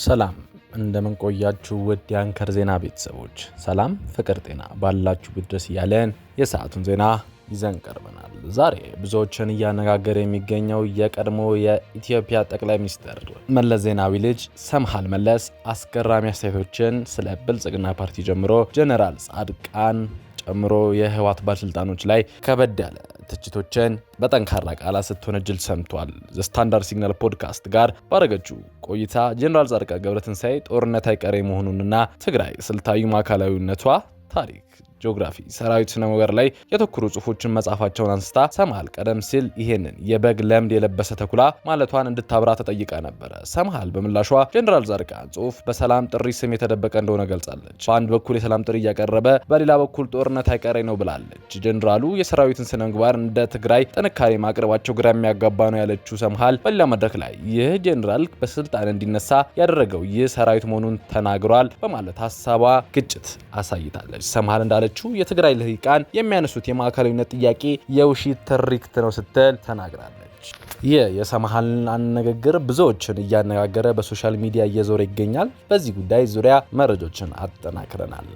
ሰላም፣ እንደምን ቆያችሁ ውድ የአንከር ዜና ቤተሰቦች፣ ሰላም፣ ፍቅር፣ ጤና ባላችሁበት ድረስ እያለን የሰዓቱን ዜና ይዘን ቀርበናል። ዛሬ ብዙዎችን እያነጋገረ የሚገኘው የቀድሞ የኢትዮጵያ ጠቅላይ ሚኒስትር መለስ ዜናዊ ልጅ ሰምሃል መለስ አስገራሚ አስተያየቶችን ስለ ብልጽግና ፓርቲ ጀምሮ ጀነራል ጻድቃን ጨምሮ የህወሓት ባለስልጣኖች ላይ ከበድ ያለ ትችቶችን በጠንካራ ቃላት ስትወነጅል ሰምቷል። ዘ ስታንዳርድ ሲግናል ፖድካስት ጋር ባደረገችው ቆይታ ጀነራል ጻድቃን ገብረትንሳኤ ጦርነት አይቀሬ መሆኑንና ትግራይ ስልታዊ ማዕከላዊነቷ ታሪክ፣ ጂኦግራፊ፣ ሰራዊት ስነ ምግባር ላይ ያተኮሩ ጽሁፎችን መጻፋቸውን አንስታ ሰምሃል ቀደም ሲል ይሄንን የበግ ለምድ የለበሰ ተኩላ ማለቷን እንድታብራ ተጠይቃ ነበረ። ሰምሃል በምላሿ ጀነራል ጻድቃን ጽሁፍ በሰላም ጥሪ ስም የተደበቀ እንደሆነ ገልጻለች። በአንድ በኩል የሰላም ጥሪ እያቀረበ፣ በሌላ በኩል ጦርነት አይቀሬ ነው ብላለች። ጀነራሉ የሰራዊትን ስነ ምግባር እንደ ትግራይ ጥንካሬ ማቅረባቸው ግራ የሚያጋባ ነው ያለችው ሰምሃል በሌላ መድረክ ላይ ይህ ጀነራል በስልጣን እንዲነሳ ያደረገው ይህ ሰራዊት መሆኑን ተናግሯል በማለት ሀሳቧ ግጭት አሳይታለች። ሰምሃል እንዳለችው የትግራይ ልሂቃን የሚያነሱት የማዕከላዊነት ጥያቄ የውሸት ትርክት ነው ስትል ተናግራለች። ይህ የሰምሃልን አነጋገር ብዙዎችን እያነጋገረ በ social media እየዞረ ይገኛል። በዚህ ጉዳይ ዙሪያ መረጃዎችን አጠናክረናል።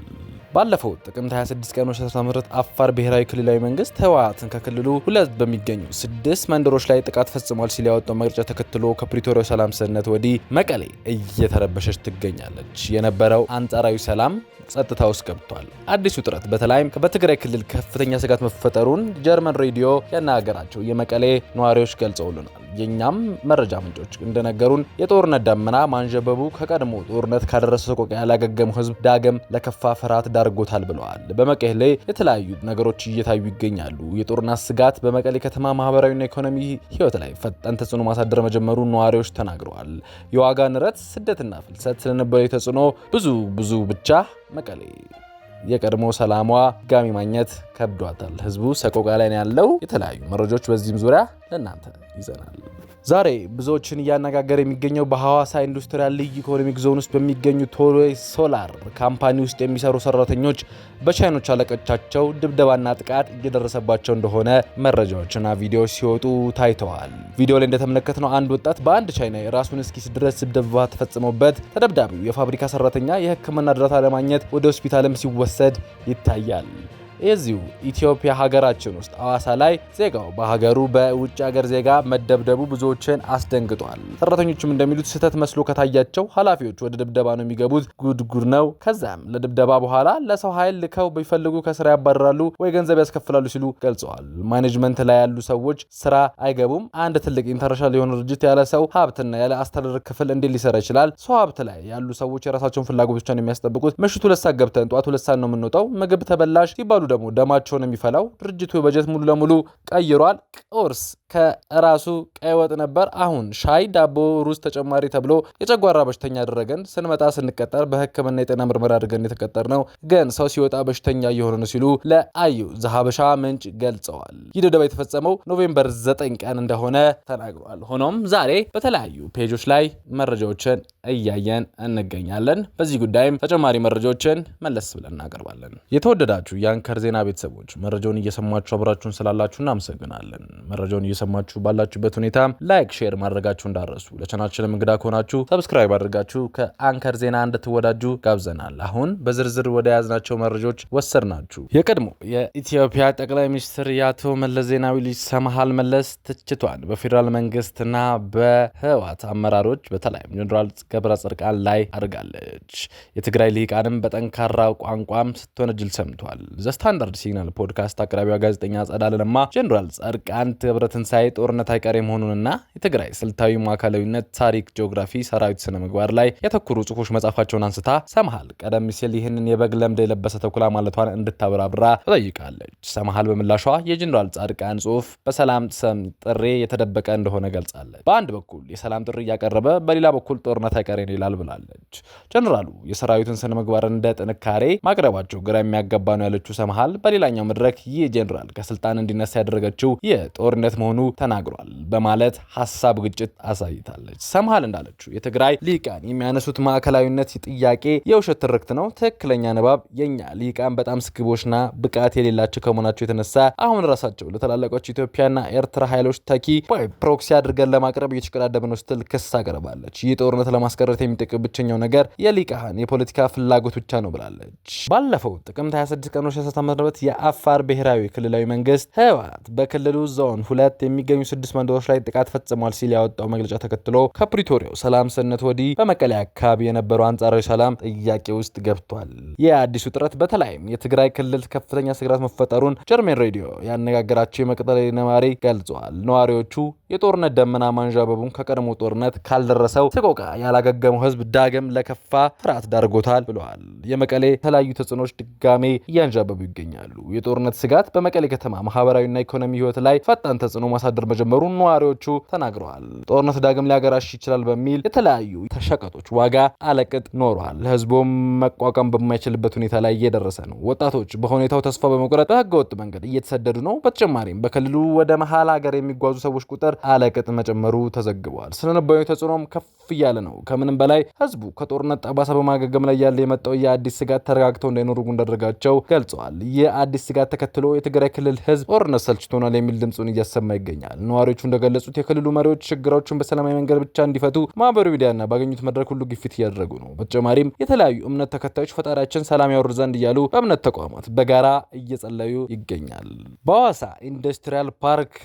ባለፈው ጥቅምት 26 ቀን 2018 አፋር ብሔራዊ ክልላዊ መንግስት ህወሓትን ከክልሉ ሁለት በሚገኙ 6 መንደሮች ላይ ጥቃት ፈጽሟል ሲል ያወጣው መግለጫ ተከትሎ ከፕሪቶሪያው ሰላም ስምምነት ወዲህ መቀሌ እየተረበሸች ትገኛለች። የነበረው አንጻራዊ ሰላም ጸጥታ ውስጥ ገብቷል። አዲስ ውጥረት በተለይም በትግራይ ክልል ከፍተኛ ስጋት መፈጠሩን ጀርመን ሬዲዮ ያነጋገራቸው የመቀሌ ነዋሪዎች ገልጸውልናል። የኛም መረጃ ምንጮች እንደነገሩን የጦርነት ደመና ማንዠበቡ ከቀድሞ ጦርነት ካደረሰ ሰቆቃ ያላገገመው ህዝብ ዳግም ለከፋ ፍርሃት ዳርጎታል ብለዋል። በመቀሌ የተለያዩ ነገሮች እየታዩ ይገኛሉ። የጦርነት ስጋት በመቀሌ ከተማ ማህበራዊና ኢኮኖሚ ህይወት ላይ ፈጣን ተጽዕኖ ማሳደር መጀመሩን ነዋሪዎች ተናግረዋል። የዋጋ ንረት፣ ስደትና ፍልሰት ስለነበረው ተጽዕኖ ብዙ ብዙ ብቻ መቀሌ የቀድሞ ሰላሟ ድጋሚ ማግኘት ከብዷታል። ህዝቡ ሰቆቃ ላይ ነው ያለው። የተለያዩ መረጃዎች በዚህም ዙሪያ ለእናንተ ይዘናል። ዛሬ ብዙዎችን እያነጋገረ የሚገኘው በሐዋሳ industrial ልዩ economic zone ውስጥ በሚገኙ ቶሎ ሶላር company ውስጥ የሚሰሩ ሰራተኞች በቻይኖች አለቆቻቸው ድብደባና ጥቃት እየደረሰባቸው እንደሆነ መረጃዎችና ቪዲዮዎች ሲወጡ ታይተዋል። ቪዲዮ ላይ እንደተመለከትነው አንድ ወጣት በአንድ ቻይና ራሱን እስኪስት ድረስ ድብደባ ተፈጽሞበት ተደብዳቢው የፋብሪካ ሰራተኛ የሕክምና እርዳታ ለማግኘት ወደ ሆስፒታልም ሲወሰድ ይታያል። የዚሁ ኢትዮጵያ ሀገራችን ውስጥ ሐዋሳ ላይ ዜጋው በሀገሩ በውጭ ሀገር ዜጋ መደብደቡ ብዙዎችን አስደንግጧል። ሰራተኞቹም እንደሚሉት ስህተት መስሎ ከታያቸው ኃላፊዎች ወደ ድብደባ ነው የሚገቡት። ጉድጉድ ነው። ከዛም ለድብደባ በኋላ ለሰው ኃይል ልከው ቢፈልጉ ከስራ ያባርራሉ ወይ ገንዘብ ያስከፍላሉ ሲሉ ገልጸዋል። Management ላይ ያሉ ሰዎች ስራ አይገቡም። አንድ ትልቅ international የሆነ ድርጅት ያለ ሰው ሀብትና ያለ አስተዳደር ክፍል እንዴት ሊሰራ ይችላል? ሰው ሀብት ላይ ያሉ ሰዎች የራሳቸውን ፍላጎት ብቻ ነው የሚያስጠብቁት። ምሽቱ 2 ሰዓት ገብተን ጠዋት 2 ሰዓት ነው የምንወጣው። ምግብ ተበላሽ ሲባሉ ደግሞ ደማቸውን የሚፈላው ድርጅቱ በጀት ሙሉ ለሙሉ ቀይሯል። ቁርስ ከራሱ ቀይ ወጥ ነበር፣ አሁን ሻይ፣ ዳቦ፣ ሩዝ ተጨማሪ ተብሎ የጨጓራ በሽተኛ አደረገን። ስንመጣ ስንቀጠር በሕክምና የጤና ምርመራ አድርገን የተቀጠርነው ግን ሰው ሲወጣ በሽተኛ እየሆነ ነው ሲሉ ለአዩ ዘሀበሻ ምንጭ ገልጸዋል። ይህ ድብደባ የተፈጸመው November 9 ቀን እንደሆነ ተናግሯል። ሆኖም ዛሬ በተለያዩ page ኦች ላይ መረጃዎችን እያየን እንገኛለን። በዚህ ጉዳይም ተጨማሪ መረጃዎችን መለስ ብለን እናቀርባለን። የተወደዳችሁ የአንከር ዜና ቤተሰቦች መረጃውን እየሰማችሁ አብራችሁን ስላላችሁ እናመሰግናለን። መረጃውን እየሰማችሁ ባላችሁበት ሁኔታ like፣ share ማድረጋችሁ እንዳትረሱ። ለቻናላችንም እንግዳ ከሆናችሁ subscribe አድርጋችሁ ከአንከር ዜና እንድትወዳጁ ጋብዘናል። አሁን በዝርዝር ወደ ያዝናቸው መረጃዎች ወሰድናችሁ። የቀድሞ የኢትዮጵያ ጠቅላይ ሚኒስትር የአቶ መለስ ዜናዊ ልጅ ሰምሃል መለስ ትችቷን በፌዴራል መንግስትና በህወሓት አመራሮች በተለይም ጀነራል ገብረ ጻድቃን ላይ አድርጋለች። የትግራይ ልሂቃንም በጠንካራ ቋንቋም ስትወነጅል ሰምቷል። ዘ ስታንዳርድ ሲግናል ፖድካስት አቅራቢዋ ጋዜጠኛ ጸዳለ ለማ ጀነራል ጻድቃን ገብረትንሳኤ ጦርነት አይቀሬ መሆኑንና የትግራይ ስልታዊ ማዕከላዊነት፣ ታሪክ፣ ጂኦግራፊ፣ ሰራዊት ስነ ምግባር ላይ ያተኮሩ ጽሁፎች መጻፋቸውን አንስታ ሰምሃል ቀደም ሲል ይህንን የበግ ለምድ የለበሰ ተኩላ ማለቷን እንድታብራራ ተጠይቃለች። ሰምሃል በምላሿ የጀነራል ጻድቃን ጽሁፍ በሰላም ስም ጥሪ የተደበቀ እንደሆነ ገልጻለች። በአንድ በኩል የሰላም ጥሪ እያቀረበ በሌላ በኩል ጦርነት አይቀሬ ነው ይላል ብላለች። ጀነራሉ የሰራዊቱን ስነ ምግባር እንደ ጥንካሬ ማቅረባቸው ግራ የሚያጋባ ነው ያለችው ሰምሃል ሰምሃል በሌላኛው መድረክ ይህ ጄኔራል ከስልጣን እንዲነሳ ያደረገችው የጦርነት መሆኑ ተናግሯል በማለት ሀሳብ ግጭት አሳይታለች። ሰምሃል እንዳለችው የትግራይ ሊቃን የሚያነሱት ማዕከላዊነት ጥያቄ የውሸት ትርክት ነው። ትክክለኛ ንባብ የኛ ሊቃን በጣም ስግቦችና ብቃት የሌላቸው ከመሆናቸው የተነሳ አሁን ራሳቸው ለታላላቆች ኢትዮጵያና ኤርትራ ኃይሎች ተኪ ወይ proxy አድርገን ለማቅረብ እየተሽቀዳደመ ነው ስትል ክስ አቅርባለች። ይህ ጦርነት ለማስቀረት የሚጠቅም ብቸኛው ነገር የሊቃን የፖለቲካ ፍላጎት ብቻ ነው ብላለች። ባለፈው ጥቅምት 26 ቀን 2017 ዓ.ም የአፋር ብሔራዊ ክልላዊ መንግስት ህወሓት በክልሉ ዞን 2 የሚገኙ 6 መንደሮች ላይ ጥቃት ፈጽሟል ሲል ያወጣው መግለጫ ተከትሎ ከፕሪቶሪያው ሰላም ስምምነት ወዲህ በመቀሌ አካባቢ የነበረው አንጻራዊ ሰላም ጥያቄ ውስጥ ገብቷል። የአዲሱ ጥረት በተለይም የትግራይ ክልል ከፍተኛ ስጋት መፈጠሩን ጀርመን ሬዲዮ ያነጋገራቸው የመቀሌ ነዋሪ ገልጸዋል። ነዋሪዎቹ የጦርነት ደመና ማንዣበቡን ከቀድሞ ጦርነት ካልደረሰው ሰቆቃ ያላገገመው ህዝብ ዳግም ለከፋ ፍርሃት ዳርጎታል ብለዋል። የመቀሌ የተለያዩ ተጽዕኖዎች ድጋሜ እያንዣበቡ ይገኛሉ። የጦርነት ስጋት በመቀሌ ከተማ ማህበራዊና ኢኮኖሚ ህይወት ላይ ፈጣን ተጽዕኖ ማሳደር መጀመሩን ነዋሪዎቹ ተናግረዋል። ጦርነት ዳግም ሊያገራሽ ይችላል በሚል የተለያዩ ሸቀጦች ዋጋ አለቅጥ ኖሯል። ህዝቡም መቋቋም በማይችልበት ሁኔታ ላይ እየደረሰ ነው። ወጣቶች በሁኔታው ተስፋ በመቁረጥ በህገወጥ መንገድ እየተሰደዱ ነው። በተጨማሪም በክልሉ ወደ መሀል ሀገር የሚጓዙ ሰዎች ቁጥር አለቅጥ መጨመሩ ተዘግቧል። ስነልቦናዊ ተጽዕኖም ከፍ እያለ ነው። ከምንም በላይ ህዝቡ ከጦርነት ጠባሳ በማገገም ላይ ያለ የመጣው የአዲስ ስጋት ተረጋግተው እንዳይኖሩ እንዳደረጋቸው ገልጸዋል። የአዲስ ስጋት ተከትሎ የትግራይ ክልል ህዝብ ጦርነት ሰልችቶናል የሚል ድምፁን እያሰማ ይገኛል። ነዋሪዎቹ እንደገለጹት የክልሉ መሪዎች ችግሮችን በሰላማዊ መንገድ ብቻ እንዲፈቱ ማህበራዊ ሚዲያና ባገኙት መድረክ ሁሉ ግፊት እያደረጉ ነው። በተጨማሪም የተለያዩ እምነት ተከታዮች ፈጣሪያችን ሰላም ያወርድ ዘንድ እያሉ በእምነት ተቋማት በጋራ እየጸለዩ ይገኛል። በሐዋሳ ኢንዱስትሪያል ፓርክ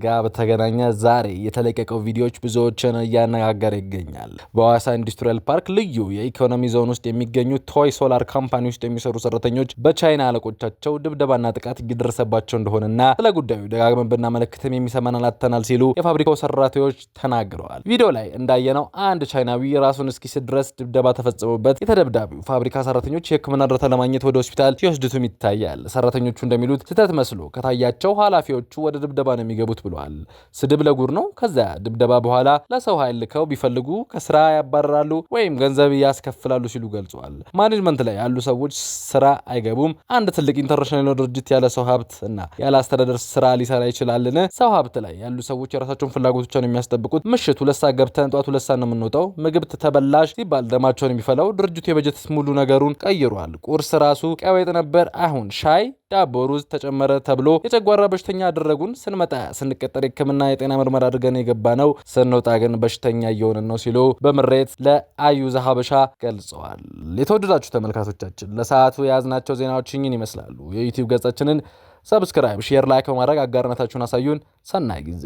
ጋር በተገናኘ ዛሬ የተለቀቀው ቪዲዮዎች ብዙዎችን እያነጋገረ ይገኛል። በሐዋሳ ኢንዱስትሪያል ፓርክ ልዩ የኢኮኖሚ ዞን ውስጥ የሚገኙ ቶይ ሶላር ካምፓኒ ውስጥ የሚሰሩ ሰራተኞች በቻይና አለቆቻቸው ድብደባና ጥቃት እየደረሰባቸው እንደሆነና ስለ ጉዳዩ ደጋግመን ብናመለክትም የሚሰማን አጥተናል ሲሉ የፋብሪካው ሰራተኞች ተናግረዋል። ቪዲዮ ላይ እንዳየነው አንድ ቻይናዊ ራሱን እስኪስት ድረስ ድብደባ ተፈጽሞበት የተደብዳቢው ፋብሪካ ሰራተኞች የሕክምና እርዳታ ለማግኘት ወደ ሆስፒታል ሲወስዱትም ይታያል። ሰራተኞቹ እንደሚሉት ስህተት መስሎ ከታያቸው ኃላፊዎቹ ወደ ድብደባ ነው የሚገቡት ብለዋል። ስድብ ለጉድ ነው። ከዚያ ድብደባ በኋላ ለሰው ኃይል ልከው ቢፈልጉ ከስራ ያባረራሉ ወይም ገንዘብ ያስከፍላሉ ሲሉ ገልጸዋል። ማኔጅመንት ላይ ያሉ ሰዎች ስራ አይገቡም። አንድ ትልቅ international ድርጅት ያለ ሰው ሀብት እና ያለ አስተዳደር ስራ ሊሰራ ይችላልን? ሰው ሀብት ላይ ያሉ ሰዎች የራሳቸውን ፍላጎት ብቻ ነው የሚያስጠብቁት። ምሽት 2 ሰዓት ገብተን ጠዋት 2 ሰዓት ነው የምንወጣው። ምግብ ተበላሽ ሲባል ደማቸውን የሚፈላው ድርጅቱ የበጀት ሙሉ ነገሩን ቀይሯል። ቁርስ ራሱ ቀዌጥ ነበር። አሁን ሻይ፣ ዳቦ፣ ሩዝ ተጨመረ ተብሎ የጨጓራ በሽተኛ አደረጉን። ስንመጣ ስንቀጠር የሕክምና የጤና ምርመራ አድርገን የገባ ነው። ስንወጣ ግን በሽተኛ እየሆንን ነው ሲሉ በምሬት ለአዩ ዘሀበሻ ገልጸዋል። የተወደዳችሁ ተመልካቶቻችን ለሰዓቱ የያዝናቸው ዜናዎች እኚህን ይመስላሉ። የዩቲዩብ ገጻችንን subscribe፣ share፣ like በማድረግ አጋርነታችሁን አሳዩን። ሰናይ ጊዜ።